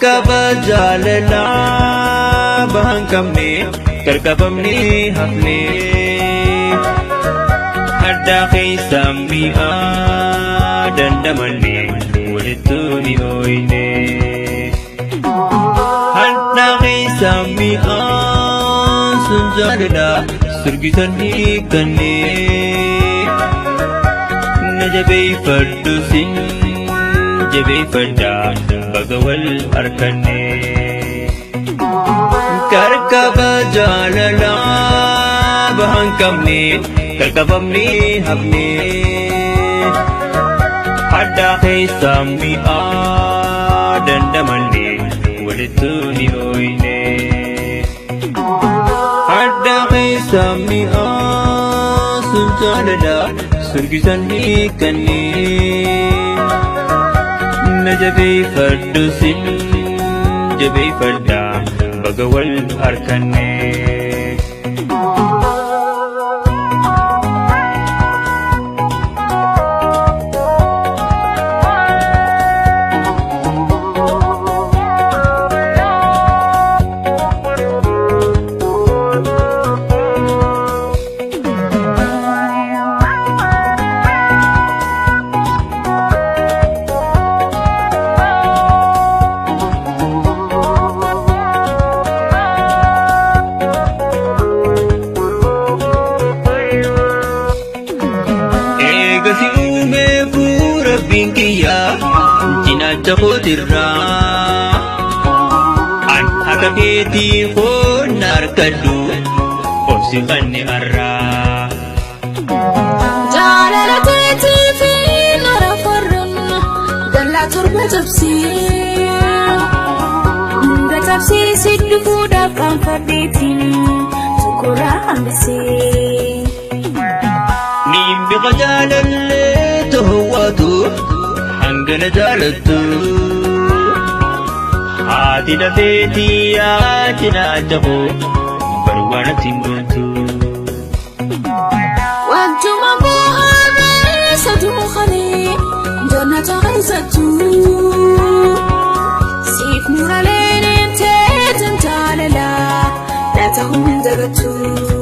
Karkaba jaalalaa bahan qabne karkabamne hafne. Haddaa keessa mi'aa dandamanne walittu mi'ooyne. Haddaa keessa mi'aa sun jaalala sirgisan hiikkanne. Na jabeeffadhu sin jabeeffadha baga wal harkanne. Karkaba jaalalaa bahan qabne karkabamne hafne. Haddaa keessa mi'aa dandamanne walittu mi'ooyne. Haddaa keessa mi'aa sun jaalala sirgisan hiikkanne. Na jabeeffadhu sin jabeeffadha baga wal harkanne. Eega si uumee rabbiin kiyyaa cinaacha kootirraa. An akka keetii koonna harkadhu obsi qanne arraa. Jaalala keetii fi nara farran dallaa torba cabsii. Hunda cabsii si dhufuudhaaf qaanfadheetiin tokkorraa hambisee. Niin bifa jaalallee to'atu hangana jaalattu. Haati lafeetii yaa cinaacha koo barwaanatti hin goontu. Wantuma bu'aaree duukalee jannata keessattuu. Siif muraleen teetan jaalalaa laata hunda gattuu.